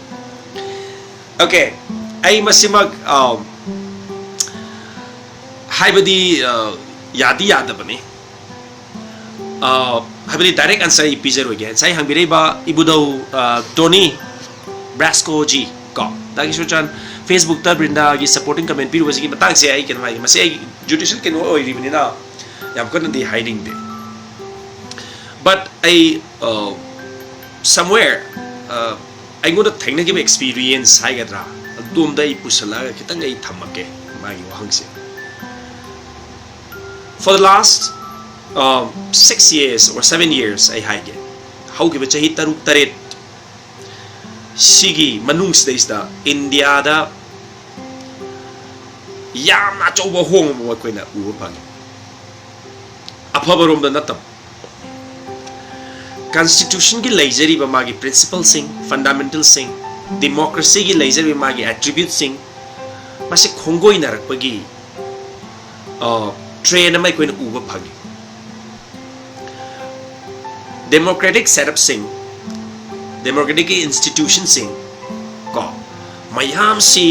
Okay, ꯑꯩ ꯃꯁꯤꯃꯛ, ꯑ, ꯍꯥꯏꯕꯗꯤ, ꯑ, ꯌꯥꯗꯤ ꯌꯥꯗꯕꯅꯤ꯫ ꯑ, ꯍꯥꯏꯕꯗꯤ direct answer ꯑꯩ ꯄꯤꯖꯔꯣꯏꯒꯦ꯫ ꯉꯁꯥꯏ ꯍꯪꯕꯤꯔꯛꯏꯕ ꯏꯕꯨꯙꯧ, ꯑ, ꯇꯣꯅꯤ ꯕ꯭ꯔꯥꯁꯀꯣꯖꯤ ꯀꯣ, ꯇꯥꯒꯤ ꯁꯨꯆꯥꯟ, Facebookꯇ ꯕ꯭ꯔꯤꯟꯗꯥꯒꯤ supporting comment ꯄꯤꯔꯨꯕꯁꯤꯒꯤ ꯃꯇꯥꯡꯁꯦ ꯑꯩ ꯀꯩꯅꯣ ꯍꯥꯏꯒꯦ, ꯃꯁꯤ ꯑꯩ judicial ꯀꯩꯅꯣ ꯑꯣꯏꯔꯤꯕꯅꯤꯅ ꯌꯥꯝ ꯀꯟꯅꯗꯤ ꯍꯥꯏꯅꯤꯡꯗꯦ꯫ But ꯑꯩ, ꯑ, somewhere, ꯑ, ꯑꯩꯉꯣꯟꯗ ꯊꯦꯡꯅꯈꯤꯕ experience ꯍꯥꯏꯒꯗ꯭ꯔꯥ, ꯑꯗꯣꯝꯗ ꯑꯩ ꯄꯨꯁꯜꯂꯛꯑꯒ ꯈꯤꯇꯪ ꯑꯩ ꯊꯝꯃꯛꯀꯦ ꯃꯥꯒꯤ ꯋꯥꯍꯪꯁꯦ꯫ For the last, uh, six years or seven years ꯑꯩ ꯍꯥꯏꯒꯦ, ꯍꯧꯈꯤꯕ ꯆꯍꯤ ꯇꯔꯨꯛ ꯇꯔꯦꯠ ꯁꯤꯒꯤ ꯃꯅꯨꯡꯁꯤꯗꯩꯁꯤꯗ ꯏꯟꯗꯤꯌꯥꯗ ꯌꯥꯝꯅ ꯑꯆꯧꯕ ꯑꯍꯣꯡꯕ ꯑꯃ ꯑꯩꯈꯣꯏꯅ ꯎꯕ ꯐꯪꯉꯤ꯫ ꯑꯐꯕꯔꯣꯝꯗ ꯅꯠꯇꯕ꯫ Constitutionꯒꯤ ꯂꯩꯖꯔꯤꯕ ꯃꯥꯒꯤ principleꯁꯤꯡ, fundamentalꯁꯤꯡ, democracyꯒꯤ ꯂꯩꯖꯔꯤꯕ ꯃꯥꯒꯤ attributeꯁꯤꯡ, ꯃꯁꯤ ꯈꯣꯡꯒꯣꯏꯅꯔꯛꯄꯒꯤ trend ꯑꯃ ꯑꯩꯈꯣꯏꯅ ꯎꯕ ꯐꯪꯉꯤ꯫ Democratic setupꯁꯤꯡ, democraticꯀꯤ institutionꯁꯤꯡ ꯀꯣ, ꯃꯌꯥꯝꯁꯤ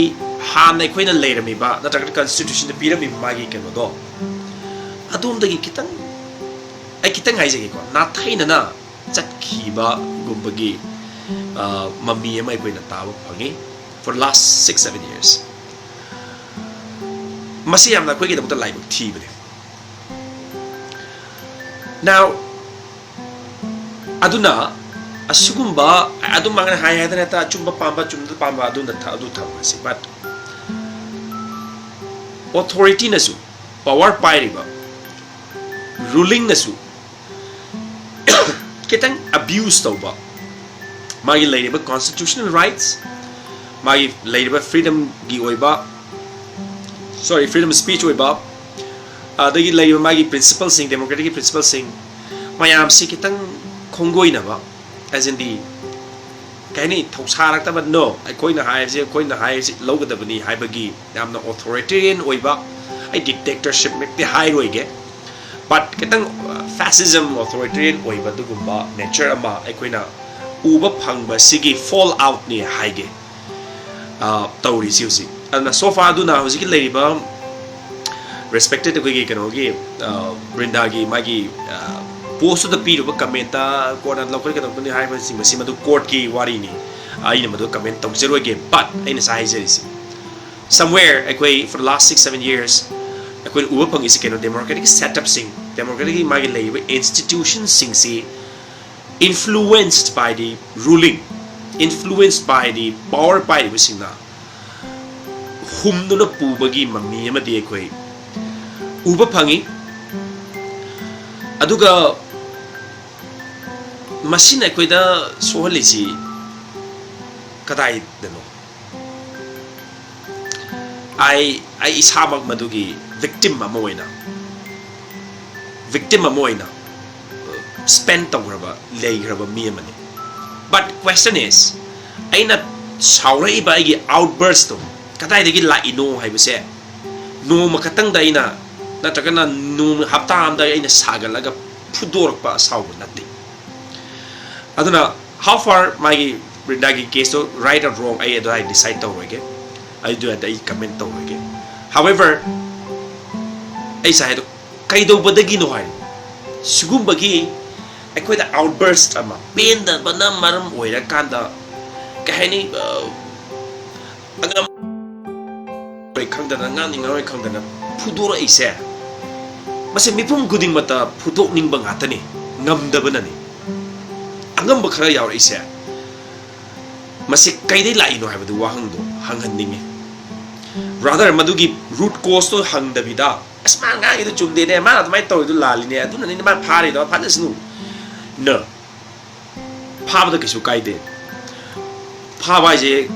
ꯍꯥꯟꯅ ꯑꯩꯈꯣꯏꯅ ꯂꯩꯔꯝꯃꯤꯕ ꯅꯠꯇ꯭ꯔꯒꯅ constitutionꯗ ꯄꯤꯔꯝꯃꯤꯕ ꯃꯥꯒꯤ ꯀꯩꯅꯣꯗꯣ, ꯑꯗꯣꯝꯗꯒꯤ ꯈꯤꯇꯪ, ꯑꯩ ꯈꯤꯇꯪ ꯍꯥꯏꯖꯒꯦꯀꯣ, ꯅꯥꯊꯩꯅꯅ ꯆꯠꯈꯤꯕꯒꯨꯝꯕꯒꯤ ꯃꯃꯤ ꯑꯃ ꯑꯩꯈꯣꯏꯅ ꯇꯥꯕ ꯐꯪꯉꯤ for last six seven years꯫ ꯃꯁꯤ ꯌꯥꯝꯅ ꯑꯩꯈꯣꯏꯒꯤꯗꯃꯛꯇ ꯂꯥꯏꯕꯛ ꯊꯤꯕꯅꯤ꯫ Now, ꯑꯗꯨꯅ ꯑꯁꯤꯒꯨꯝꯕ ꯑꯗꯨꯃꯛꯅ ꯍꯥꯏ ꯍꯥꯏꯗꯅ ꯍꯦꯛꯇ ꯑꯆꯨꯝꯕ ꯄꯥꯝꯕ, ꯑꯆꯨꯝꯕ ꯄꯥꯝꯕ ꯑꯗꯨ ꯊꯝꯃꯁꯤ, but authorityꯅꯁꯨ, power ꯄꯥꯏꯔꯤꯕ rulingꯅꯁꯨ ꯈꯤꯇꯪ abuse ꯇꯧꯕ, ꯃꯥꯒꯤ ꯂꯩꯔꯤꯕ constitutional rights, ꯃꯥꯒꯤ ꯂꯩꯔꯤꯕ freedomꯒꯤ ꯑꯣꯏꯕ, sorry, freedom of speech ꯑꯣꯏꯕ, ꯑꯗꯒꯤ ꯂꯩꯔꯤꯕ ꯃꯥꯒꯤ principleꯁꯤꯡ, democraticꯀꯤ principleꯁꯤꯡ ꯃꯌꯥꯝꯁꯤ ꯈꯤꯇꯪ ꯈꯣꯡꯒꯣꯏꯅꯕ, as in the, ꯀꯩ ꯍꯥꯏꯅꯤ, ꯊꯧꯁꯥꯔꯛꯇꯕ, no, ꯑꯩꯈꯣꯏꯅ ꯍꯥꯏꯔꯤꯁꯦ, ꯑꯩꯈꯣꯏꯅ ꯍꯥꯏꯔꯤꯁꯦ ꯂꯧꯒꯗꯕꯅꯤ ꯍꯥꯏꯕꯒꯤ ꯌꯥꯝꯅ authoritarian ꯑꯣꯏꯕ, ꯑꯩ dictatorshipꯃꯛꯇꯤ ꯍꯥꯏꯔꯣꯏꯒꯦ, but ꯈꯤꯇꯪ fascism, authoritarian ꯑꯣꯏꯕ ꯑꯗꯨꯒꯨꯝꯕ nature ꯑꯃ ꯑꯩꯈꯣꯏꯅ ꯎꯕ ꯐꯪꯕꯁꯤꯒꯤ fall outꯅꯤ ꯍꯥꯏꯒꯦ꯫ ꯇꯧꯔꯤꯁꯤ ꯍꯧꯖꯤꯛ꯫ ꯑꯗꯨꯅ so far ꯑꯗꯨꯅ ꯍꯧꯖꯤꯛꯀꯤ ꯂꯩꯔꯤꯕ respected ꯑꯩꯈꯣꯏꯒꯤ ꯀꯩꯅꯣꯒꯤ, ꯕ꯭ꯔꯤꯟꯗꯥꯒꯤ ꯃꯥꯒꯤ postꯇꯨꯗ ꯄꯤꯔꯨꯕ commentꯇ courtꯅ ꯂꯧꯈꯠꯀꯗꯧꯕꯅꯤ ꯍꯥꯏꯕꯁꯤꯡ ꯑꯁꯤ ꯃꯗꯨ courtꯀꯤ ꯋꯥꯔꯤꯅꯤ, ꯑꯩꯅ ꯃꯗꯨ comment ꯇꯧꯖꯔꯣꯏꯒꯦ꯫ But ꯑꯩꯅ ꯉꯁꯥꯏ ꯍꯥꯏꯖꯔꯤꯁꯤ, somewhere ꯑꯩꯈꯣꯏ for the last six seven years ꯑꯩꯈꯣꯏꯅ ꯎꯕ ꯐꯪꯉꯤꯁꯤ ꯀꯩꯅꯣ, democratic setupꯁꯤꯡ, democraticꯀꯤ ꯃꯥꯒꯤ ꯂꯩꯔꯤꯕ institutionꯁꯤꯡꯁꯤ influenced by the ruling, influenced by the power ꯄꯥꯏꯔꯤꯕꯁꯤꯡꯅ ꯍꯨꯝꯗꯨꯅ ꯄꯨꯕꯒꯤ ꯃꯃꯤ ꯑꯃꯗꯤ ꯑꯩꯈꯣꯏ ꯎꯕ ꯐꯪꯉꯤ꯫ ꯑꯗꯨꯒ ꯃꯁꯤꯅ ꯑꯩꯈꯣꯏꯗ ꯁꯣꯛꯍꯜꯂꯤꯁꯤ ꯀꯗꯥꯏꯗꯅꯣ? ꯑꯩ, ꯑꯩ ꯏꯁꯥꯃꯛ ꯃꯗꯨꯒꯤ victim ꯑꯃ ꯑꯣꯏꯅ victim ꯑꯃ ꯑꯣꯏꯅ spend ꯇꯧꯈ꯭ꯔꯕ, ꯂꯩꯈ꯭ꯔꯕ ꯃꯤ ꯑꯃꯅꯤ꯫ But question is, ꯑꯩꯅ ꯁꯥꯎꯔꯛꯏꯕ ꯑꯩꯒꯤ outburstꯇꯣ ꯀꯗꯥꯏꯗꯒꯤ ꯂꯥꯛꯏꯅꯣ ꯍꯥꯏꯕꯁꯦ ꯅꯣꯡꯃ ꯈꯛꯇꯪꯗ ꯑꯩꯅ, ꯅꯠꯇ꯭ꯔꯒꯅ ꯅꯣꯡꯃ, ꯍꯞꯇꯥ ꯑꯃꯗ ꯑꯩꯅ ꯁꯥꯒꯠꯂꯒ ꯐꯨꯗꯣꯔꯛꯄ ꯑꯁꯥꯎꯕ ꯅꯠꯇꯦ꯫ ꯑꯗꯨꯅ how far ꯃꯥꯒꯤ ꯕ꯭ꯔꯤꯟꯗꯥꯒꯤ caseꯇꯣ right or wrong, ꯑꯩ ꯑꯗꯨ ꯑꯩ decide ꯇꯧꯔꯣꯏꯒꯦ, ꯑꯗꯨ ꯑꯩ comment ꯇꯧꯔꯣꯏꯒꯦ꯫ However, ꯑꯩ ꯉꯁꯥꯏ ꯍꯥꯏꯗꯣ ꯀꯩꯗꯧꯕꯗꯒꯤꯅꯣ ꯍꯥꯏ, ꯁꯤꯒꯨꯝꯕꯒꯤ ꯑꯩꯈꯣꯏꯗ outburst ꯑꯃ, ꯄꯦꯟꯗꯕꯅ ꯃꯔꯝ ꯑꯣꯏꯔꯀꯥꯟꯗ, ꯀꯩ ꯍꯥꯏꯅꯤ, ꯑ, ꯑꯉꯝ ꯑꯣꯏ ꯈꯪꯗꯅ, ꯉꯥꯡꯅꯤꯡꯉꯔꯣꯏ ꯈꯪꯗꯅ ꯐꯨꯗꯣꯔꯛꯏꯁꯦ, ꯃꯁꯤ ꯃꯤꯄꯨꯝ ꯈꯨꯗꯤꯡꯃꯛꯇ ꯐꯨꯗꯣꯛꯅꯤꯡꯕ ꯉꯥꯛꯇꯅꯤ, ꯉꯝꯗꯕꯅꯅꯤ꯫ ꯑꯉꯝꯕ ꯈꯔ ꯌꯥꯎꯔꯛꯏꯁꯦ, ꯃꯁꯤ ꯀꯩꯗꯩ ꯂꯥꯛꯏꯅꯣ ꯍꯥꯏꯕꯗꯨ ꯋꯥꯍꯪꯗꯣ ꯍꯪꯍꯟꯅꯤꯡꯉꯤ꯫ Rather, ꯃꯗꯨꯒꯤ root causeꯇꯣ ꯍꯪꯗꯕꯤꯗ, "ꯑꯁ, ꯃꯥ ꯉꯥꯡꯉꯤꯗꯣ ꯆꯨꯝꯗꯦꯅꯦ, ꯃꯥꯅ ꯑꯗꯨꯃꯥꯏꯅ ꯇꯧꯔꯤꯗꯣ ꯂꯥꯜꯂꯤꯅꯦ, ꯑꯗꯨꯅꯅꯤꯅꯦ ꯃꯥ ꯐꯥꯔꯤꯗꯣ, ꯐꯥꯖꯁꯅꯨ"꯫ No. ꯐꯥꯕꯗ ꯀꯩꯁꯨ ꯀꯥꯏꯗꯦ꯫ ꯐꯥꯕ ꯍꯥꯏꯁꯦ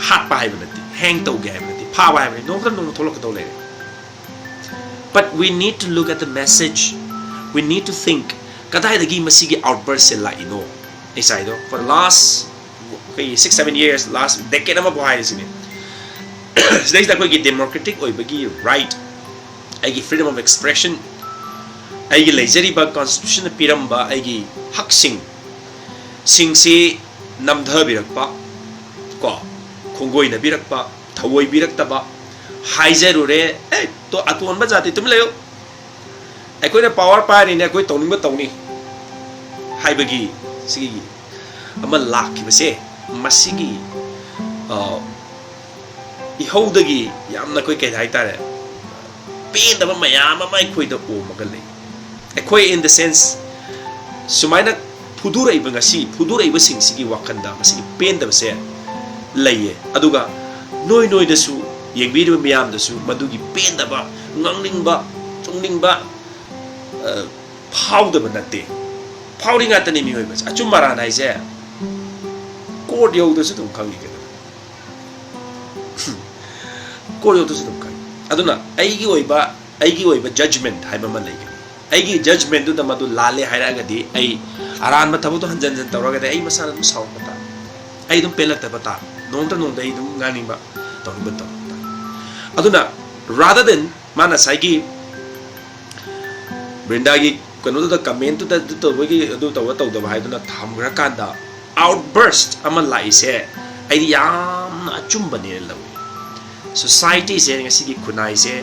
ꯍꯥꯠꯄ ꯍꯥꯏꯕ ꯅꯠꯇꯦ, hang ꯇꯧꯒꯦ ꯍꯥꯏꯕ ꯅꯠꯇꯦ, ꯐꯥꯕ ꯍꯥꯏꯕꯅꯤ, ꯅꯣꯡꯃꯗ ꯅꯣꯡꯃ ꯊꯣꯛꯂꯛꯀꯗꯧ ꯂꯩꯔꯦ꯫ But we need to look at the message, we need to think, ꯀꯗꯥꯏꯗꯒꯤ ꯃꯁꯤꯒꯤ outburstꯁꯦ ꯂꯥꯛꯏꯅꯣ? ꯉꯁꯥꯏꯗꯣ, for the last, ꯑꯩꯈꯣꯏꯒꯤ six seven years, last decade ꯑꯃꯕꯨ ꯍꯥꯏꯔꯤꯁꯤꯅꯦ, ꯁꯤꯗꯩꯁꯤꯗ ꯑꯩꯈꯣꯏꯒꯤ democratic ꯑꯣꯏꯕꯒꯤ right, ꯑꯩꯒꯤ freedom of expression, ꯑꯩꯒꯤ ꯂꯩꯖꯔꯤꯕ constitutionꯅ ꯄꯤꯔꯝꯕ ꯑꯩꯒꯤ ꯍꯛꯁꯤꯡ, ꯁꯤꯡꯁꯤ ꯅꯝꯊꯕꯤꯔꯛꯄ, ꯀꯣ, ꯈꯣꯡꯒꯣꯏꯅꯕꯤꯔꯛꯄ, ꯊꯑꯣꯏꯕꯤꯔꯛꯇꯕ, ꯍꯥꯏꯖꯔꯨꯔꯦ, "ꯑꯦ, ꯇꯣ-, ꯑꯇꯣꯟꯕ ꯖꯥꯇꯤ ꯇꯨꯃꯤꯟ ꯂꯩꯌꯨ, ꯑꯩꯈꯣꯏꯅ power ꯄꯥꯏꯔꯤꯅꯦ, ꯑꯩꯈꯣꯏ ꯇꯧꯅꯤꯡꯕ ꯇꯧꯅꯤ" ꯍꯥꯏꯕꯒꯤ ꯁꯤꯒꯤ ꯑꯃ ꯂꯥꯛꯈꯤꯕꯁꯦ, ꯃꯁꯤꯒꯤ, ꯑ, ꯏꯍꯧꯗꯒꯤ ꯌꯥꯝꯅ ꯑꯩꯈꯣꯏ ꯀꯩ ꯍꯥꯏꯇꯥꯔꯦ, ꯄꯦꯟꯗꯕ ꯃꯌꯥꯝ ꯑꯃ ꯑꯩꯈꯣꯏꯗ ꯑꯣꯝꯃꯒ ꯂꯩ꯫ ꯑꯩꯈꯣꯏ, in the sense, ꯁꯨꯃꯥꯏꯅ ꯐꯨꯗꯣꯔꯛꯏꯕ, ꯉꯁꯤ ꯐꯨꯗꯣꯔꯛꯏꯕꯁꯤꯡꯁꯤꯒꯤ ꯋꯥꯈꯜꯗ ꯃꯁꯤꯒꯤ ꯄꯦꯟꯗꯕꯁꯦ ꯂꯩꯌꯦ꯫ ꯑꯗꯨꯒ ꯅꯣꯏ ꯅꯣꯏꯗꯁꯨ, ꯌꯦꯡꯕꯤꯔꯤꯕ ꯃꯤꯌꯥꯝꯗꯁꯨ ꯃꯗꯨꯒꯤ ꯄꯦꯟꯗꯕ, ꯉꯥꯡꯅꯤꯡꯕ, ꯆꯣꯡꯅꯤꯡꯕ, ꯑ, ꯐꯥꯎꯗꯕ ꯅꯠꯇꯦ꯫ ꯐꯥꯎꯔꯤ ꯉꯥꯛꯇꯅꯤ ꯃꯤꯑꯣꯏꯕꯁꯦ꯫ ꯑꯆꯨꯝ ꯑꯔꯥꯟ ꯍꯥꯏꯁꯦ court ꯌꯧꯗ꯭ꯔꯁꯨ ꯑꯗꯨꯝ ꯈꯪꯉꯤ ꯀꯩꯅꯣ꯫ Court ꯌꯧꯗ꯭ꯔꯁꯨ ꯑꯗꯨꯝ ꯈꯪꯉꯤ꯫ ꯑꯗꯨꯅ ꯑꯩꯒꯤ ꯑꯣꯏꯕ, ꯑꯩꯒꯤ ꯑꯣꯏꯕ judgment ꯍꯥꯏꯕ ꯑꯃ ꯂꯩꯒꯅꯤ꯫ ꯑꯩꯒꯤ ꯖꯖꯃꯦꯟꯗꯨꯗ ꯃꯗꯨ ꯂꯥꯜꯂꯦ ꯍꯥꯏꯔꯛꯑꯒꯗꯤ, ꯑꯩ ꯑꯔꯥꯟꯕ ꯊꯕꯛꯇꯣ ꯍꯟꯖꯟ ꯍꯟꯖꯟ ꯇꯧꯔꯒꯗꯤ ꯑꯩ ꯃꯁꯥꯅ ꯑꯗꯨꯝ ꯁꯥꯎꯔꯛꯄ ꯇꯥ, ꯑꯩ ꯑꯗꯨꯝ ꯄꯦꯜꯂꯛꯇꯕ ꯇꯥ, ꯅꯣꯡꯇ ꯅꯣꯡꯗ ꯑꯩ ꯑꯗꯨꯝ ꯉꯥꯡꯅꯤꯡꯕ ꯇꯧꯅꯤꯡꯕ ꯇꯧꯔꯛꯄ ꯇꯥ꯫ ꯑꯗꯨꯅ rather than ꯃꯥꯅ ꯉꯁꯥꯏꯒꯤ ꯕ꯭ꯔꯤꯟꯗꯥꯒꯤ ꯀꯩꯅꯣꯗꯨꯗ, ꯀꯃꯦꯟꯇꯨꯗ ꯑꯗꯨ ꯇꯧꯕꯒꯤ, ꯑꯗꯨ ꯇꯧꯕ ꯇꯧꯗꯕ ꯍꯥꯏꯗꯨꯅ ꯊꯝꯈ꯭ꯔꯀꯥꯟꯗ, ꯑꯥꯎꯠꯕꯔꯁ ꯑꯃ ꯂꯥꯛꯏꯁꯦ ꯑꯩꯗꯤ ꯌꯥꯝꯅ ꯑꯆꯨꯝꯕꯅꯦꯅ ꯂꯧꯏ꯫ ꯁꯣꯁꯥꯏꯇꯤꯁꯦ, ꯉꯁꯤꯒꯤ ꯈꯨꯟꯅꯥꯏꯁꯦ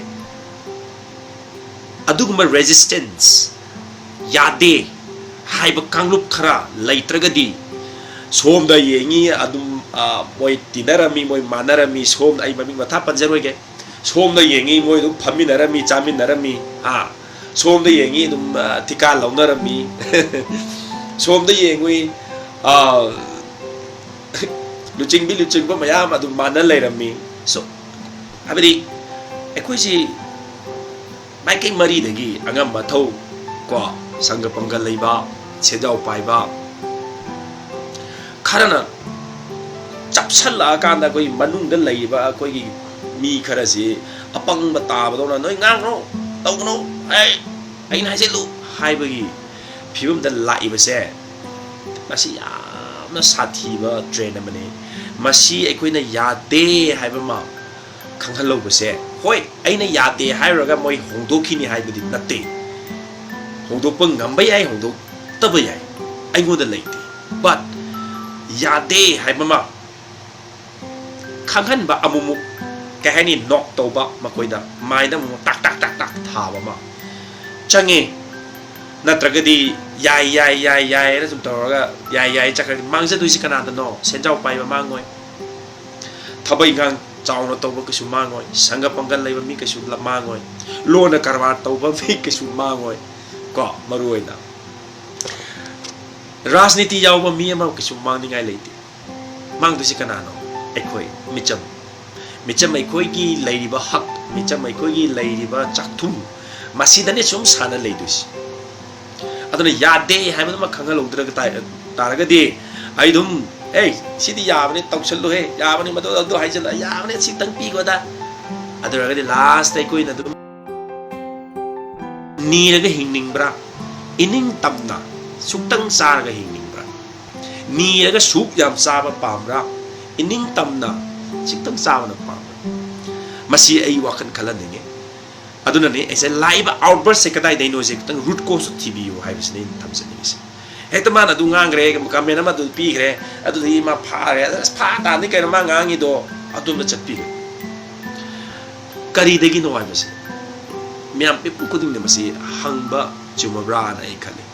ꯑꯗꯨꯒꯨꯝꯕ ꯔꯦꯖꯤꯁꯇꯦꯟꯁ, ꯌꯥꯗꯦ ꯍꯥꯏꯕ ꯀꯥꯡꯂꯨꯞ ꯈꯔ ꯂꯩꯇ꯭ꯔꯒꯗꯤ, ꯁꯣꯝꯗ ꯌꯦꯡꯉꯤ ꯑꯗꯨꯝ, ꯑ, ꯃꯣꯏ ꯇꯤꯟꯅꯔꯝꯃꯤ, ꯃꯣꯏ ꯃꯥꯟꯅꯔꯝꯃꯤ, ꯁꯣꯝꯗ ꯑꯩ ꯃꯃꯤꯡ ꯃꯊꯥ ꯄꯟꯖꯔꯣꯏꯒꯦ, ꯁꯣꯝꯗ ꯌꯦꯡꯉꯤ ꯃꯣꯏ ꯑꯗꯨꯝ ꯐꯝꯃꯤꯟꯅꯔꯝꯃꯤ, ꯆꯥꯃꯤꯟꯅꯔꯝꯃꯤ, ꯑꯥ, ꯁꯣꯝꯗ ꯌꯦꯡꯉꯤ ꯑꯗꯨꯝ, ꯑ, ꯊꯤꯀꯥ ꯂꯧꯅꯔꯝꯃꯤ, ꯁꯣꯝꯗ ꯌꯦꯡꯉꯨꯏ, ꯑ, ꯂꯨꯆꯤꯡꯕꯤ ꯂꯨꯆꯤꯡꯕ ꯃꯌꯥꯝ ꯑꯗꯨꯝ ꯃꯥꯟꯅ ꯂꯩꯔꯝꯃꯤ꯫ So, ꯍꯥꯏꯕꯗꯤ ꯑꯩꯈꯣꯏꯁꯤ ꯃꯥꯏꯀꯩ ꯃꯔꯤꯗꯒꯤ ꯑꯉꯝꯕ ꯊꯧ ꯀꯣ, ꯁꯪꯒ ꯄꯪꯒ ꯂꯩꯕ, ꯁꯦꯟꯖꯥꯎ ꯄꯥꯏꯕ, ꯈꯔꯅ ꯆꯞꯁꯜꯂꯛꯑꯀꯥꯟꯗ ꯑꯩꯈꯣꯏ ꯃꯅꯨꯡꯗ ꯂꯩꯔꯤꯕ ꯑꯩꯈꯣꯏꯒꯤ ꯃꯤ ꯈꯔꯁꯤ ꯑꯄꯪꯕ ꯇꯥꯕꯗꯧꯅ, "ꯅꯣꯏ ꯉꯥꯡꯒꯅꯨ, ꯇꯧꯒꯅꯨ, ꯑꯩ, ꯑꯩꯅ ꯍꯥꯏꯖꯤꯜꯂꯨ" ꯍꯥꯏꯕꯒꯤ ꯐꯤꯕꯝꯗ ꯂꯥꯛꯏꯕꯁꯦ, ꯃꯁꯤ ꯌꯥꯝꯅ ꯁꯥꯊꯤꯕ ꯇ꯭ꯔꯦꯟ ꯑꯃꯅꯤ꯫ ꯃꯁꯤ ꯑꯩꯈꯣꯏꯅ ꯌꯥꯗꯦ ꯍꯥꯏꯕ ꯑꯃ ꯈꯪꯍꯜꯍꯧꯕꯁꯦ, ꯍꯣꯏ, ꯑꯩꯅ ꯌꯥꯗꯦ ꯍꯥꯏꯔꯨꯔꯒ ꯃꯣꯏ ꯍꯣꯡꯗꯣꯛꯈꯤꯅꯤ ꯍꯥꯏꯕꯗꯤ ꯅꯠꯇꯦ, ꯍꯣꯡꯗꯣꯛꯄ ꯉꯝꯕ ꯌꯥꯏ, ꯍꯣꯡꯗꯣꯛꯇꯕ ꯌꯥꯏ, ꯑꯩꯉꯣꯟꯗ ꯂꯩꯇꯦ꯫ But ꯌꯥꯗꯦ ꯍꯥꯏꯕ ꯑꯃ ꯈꯪꯍꯟꯕ, ꯑꯃꯨꯛꯃꯨꯛ, ꯀꯩ ꯍꯥꯏꯅꯤ, ꯅꯣꯛ ꯇꯧꯕ, ꯃꯈꯣꯏꯗ ꯃꯥꯏꯟꯗ ꯑꯃꯨꯛꯃꯨꯛ ꯇꯥꯛ ꯇꯥꯛ ꯇꯥꯛ ꯇꯥꯛ ꯊꯥꯕ ꯑꯃ ꯆꯪꯉꯤ꯫ ꯅꯠꯇ꯭ꯔꯒꯗꯤ ꯌꯥꯏ ꯌꯥꯏ ꯌꯥꯏ ꯌꯥꯏ ꯍꯥꯏꯅ ꯁꯨꯝ ꯇꯧꯔꯒ ꯌꯥꯏ ꯌꯥꯏ ꯆꯠꯈ꯭ꯔꯗꯤ ꯃꯥꯡꯖꯗꯣꯏꯁꯤ ꯀꯅꯥꯗꯅꯣ? ꯁꯦꯟꯖꯥꯎ ꯄꯥꯏꯕ ꯃꯥꯡꯉꯣꯏ, ꯊꯕꯛ ꯏꯪꯈꯥꯡ ꯆꯥꯎꯅ ꯇꯧꯕ ꯀꯩꯁꯨ ꯃꯥꯡꯉꯣꯏ, ꯁꯪꯒ ꯄꯪꯒꯜ ꯂꯩꯕ ꯃꯤ ꯀꯩꯁꯨ ꯂ-, ꯃꯥꯡꯉꯣꯏ, ꯂꯣꯟꯅ ꯀꯔꯕꯥꯔ ꯇꯧꯕ ꯃꯤ ꯀꯩꯁꯨ ꯃꯥꯡꯉꯣꯏ꯫ ꯀꯣ, ꯃꯔꯨ ꯑꯣꯏꯅ ꯔꯥꯖꯅꯤꯇꯤ ꯌꯥꯎꯕ ꯃꯤ ꯑꯃ ꯀꯩꯁꯨ ꯃꯥꯡꯅꯤꯡꯉꯥꯏ ꯂꯩꯇꯦ꯫ ꯃꯥꯡꯗꯣꯏꯁꯤ ꯀꯅꯥꯅꯣ? ꯑꯩꯈꯣꯏ ꯃꯤꯆꯝ꯫ ꯃꯤꯆꯝ ꯑꯩꯈꯣꯏꯒꯤ ꯂꯩꯔꯤꯕ ꯍꯛ, ꯃꯤꯆꯝ ꯑꯩꯈꯣꯏꯒꯤ ꯂꯩꯔꯤꯕ ꯆꯥꯛꯊꯨꯝ, ꯃꯁꯤꯗꯅꯦ ꯁꯨꯝ ꯁꯥꯟꯅ ꯂꯩꯗꯣꯏꯁꯤ꯫ ꯑꯗꯨꯅ ꯌꯥꯗꯦ ꯍꯥꯏꯕꯗꯨꯃ ꯈꯪꯍꯜꯍꯧꯗ꯭ꯔꯒ ꯇꯥ-, ꯇꯥꯔꯒꯗꯤ ꯑꯩ ꯑꯗꯨꯝ, "ꯑꯦ, ꯁꯤꯗꯤ ꯌꯥꯕꯅꯤ, ꯇꯧꯁꯜꯂꯨꯍꯦ, ꯌꯥꯕꯅꯤ, ꯃꯗꯨ ꯑꯗꯨ ꯍꯥꯏꯖꯜꯂ, ꯌꯥꯕꯅꯤ, ꯁꯤꯇꯪ ꯄꯤꯈꯣꯗ", ꯑꯗꯨ ꯑꯣꯏꯔꯒꯗꯤ ꯂꯥꯁꯇ ꯑꯩꯈꯣꯏꯅ ꯑꯗꯨꯝ ꯅꯤꯔꯒ ꯍꯤꯡꯅꯤꯡꯕ꯭ꯔꯥ? ꯏꯅꯤꯡ ꯇꯝꯅ ꯁꯨꯛꯇꯪ ꯆꯥꯔꯒ ꯍꯤꯡꯅꯤꯡꯕ꯭ꯔꯥ? ꯅꯤꯔꯒ ꯁꯨꯛ ꯌꯥꯝ ꯆꯥꯕ ꯄꯥꯝꯕ꯭ꯔꯥ? ꯏꯅꯤꯡ ꯇꯝꯅ ꯈꯤꯇꯪ ꯆꯥꯕꯅ ꯄꯥꯝꯕ꯭ꯔꯥ? ꯃꯁꯤ ꯑꯩ ꯋꯥꯈꯜ ꯈꯜꯍꯟꯅꯤꯡꯉꯤ꯫ ꯑꯗꯨꯅꯅꯦ ꯑꯩꯁꯦ ꯂꯥꯛꯏꯕ outburst ꯁꯦ ꯀꯗꯥꯏꯗꯩꯅꯣꯁꯦ ꯈꯤꯇꯪ root cause ꯇꯣ ꯊꯤꯕꯤꯌꯨ ꯍꯥꯏꯕꯁꯤꯅꯦ ꯑꯩꯅ ꯊꯝꯖꯅꯤꯡꯉꯤꯁꯦ꯫ ꯍꯦꯛꯇ ꯃꯥꯅ ꯑꯗꯨ ꯉꯥꯡꯈ꯭ꯔꯦ, comment ꯑꯃ ꯑꯗꯨ ꯄꯤꯈ꯭ꯔꯦ, ꯑꯗꯨꯗꯒꯤ ꯃꯥ ꯐꯥꯈ꯭ꯔꯦ, ꯑꯗ ꯑꯁ ꯐꯥ ꯇꯥꯅꯤ ꯀꯩꯅꯣ ꯃꯥ ꯉꯥꯡꯉꯤꯗꯣ, ꯑꯗꯣꯝꯗ ꯆꯠꯄꯤꯔꯦ꯫ ꯀꯔꯤꯗꯒꯤꯅꯣ ꯍꯥꯏꯕꯁꯦ ꯃꯌꯥꯝ ꯃꯤꯄꯨꯝ ꯈꯨꯗꯤꯡꯅ ꯃꯁꯤ ꯍꯪꯕ ꯆꯨꯝꯃꯕ꯭ꯔꯥꯅ ꯑꯩ ꯈꯜꯂꯤ꯫